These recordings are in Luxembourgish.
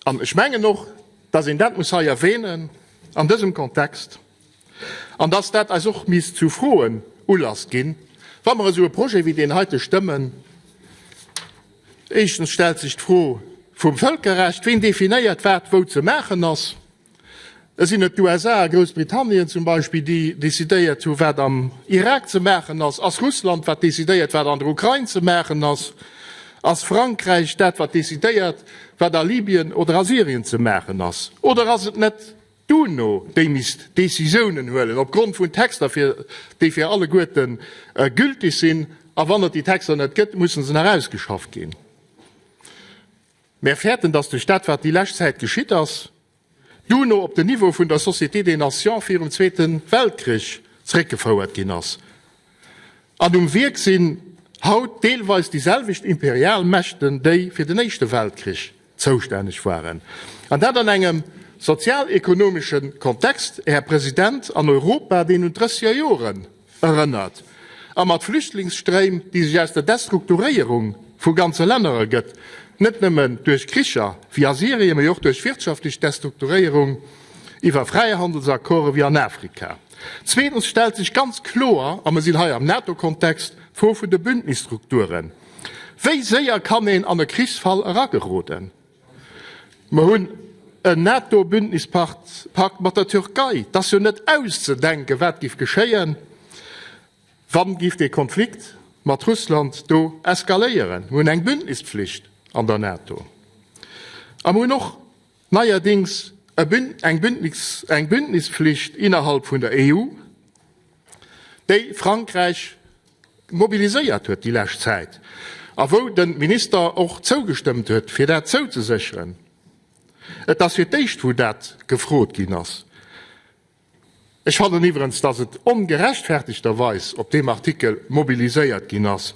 An ech mengen och, dass een dat muss hei erwähnen an dësem Kontext an dass dat eis och misst zu Froen Ulass ginn, wa mer esou e Projet wéi deen heite stëmmen. Éischtens stellt sech d'Fro vum Vëlkerrecht, Ween definéiert, wat wou ze maachen ass? Sinn et d'USA a Groussbritannien zum Beispill, déi decidéiert hu wat am Irak ze maachen ass? Ass Russland, wat decidéiert, wat an der Ukrain ze maachen ass? Ass Frankräich dat, wat decidéiert, wat a Libyen oder a Syrien ze maachen ass? Oder ass et net d'UNO, déi misst Decisiounen huelen opgrond vun Texter, déi fir alleguerte gültig sinn? A wann et déi Texter net gëtt, musse se nach ausgeschafft ginn. Mär fäerten, datt duerch dat, wat déi lescht Zäit geschitt ass, d'UNO op den Niveau vun der Société des Nations virum Zweete Weltkrich zréckgefouert ginn ass. An um Wierk sinn haut deelweis déi selwecht Imperialmächten, déi fir den Éischte Weltkrich zoustänneg waren. An dat an engem sozialekonomesche Kontext, Här President, an Europa, deen un d'Drësseger Joren erënnert a mat Flüchtlingsstréim, déi sech aus der Destrukturéierung vu ganze Länner ergëtt, net nëmmen duerch Kricher wéi a Syrien, mee och duerch wirtschaftlech Destrukturéierung iwwer Fräihandelsaccorde wéi an Afrika. Zweetens stellt sech ganz kloer, a mer sinn hei am NATO-Kontext, d'Fro vun de Bündnisstrukturen. Wéi séier kann een an e Krichsfall erageroden? Mer hunn en NATO-Bündnispakt mat der Türkei. Et ass jo net auszedenken, wat géif geschéien, wa géif dee Konflikt mat Russland do eskaléieren. Mer hunn eng Bündnispflicht an der NATO. A mer hunn och neierdéngs eng Bündnispflicht innerhalb vun der EU. déi Frankräich mobiliséiert huet déi lescht Zäit a wou de Minister och zougestëmmt huet, fir dat zouzesécheren. Et ass fir d'éischt, wou dat gefrot ginn ass. Ech fannen iwwerens, datt et ongerechtfertigterweis op deem Artikel mobiliséiert ginn ass.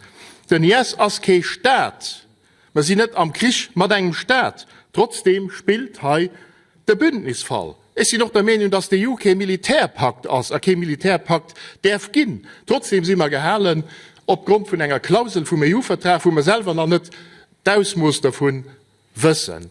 Den IS ass kee Staat. Mer sinn net am Krich mat engem Staat. Trotzdeem spillt hei de Bündnisfall. Ech sinn och der Meenung, dass d'EU kee Militärpakt ass a kee Militärpakt däerf ginn. Trotzdeem si mer gehalen, opgrond vun enger Klausel vum EU-Vertrag, wou mer selwer nach net d'Ausmooss dervu wëssen.